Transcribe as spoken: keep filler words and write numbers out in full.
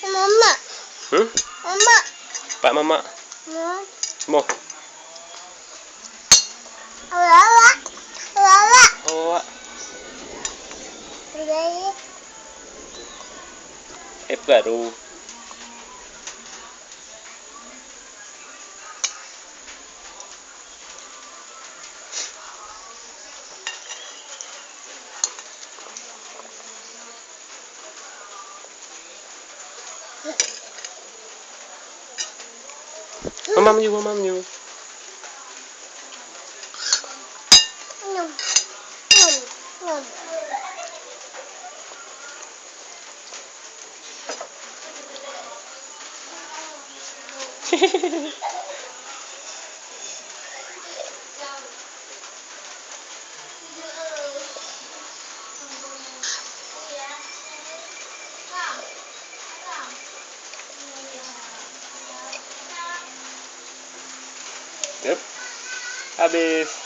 Mama. Hmm? Mama. Pak Mama. Mama. Moh. Awak. Awak. Awak. Awak. Eh, baru. Mamam yuk, mamam yuk. Yep. Habis.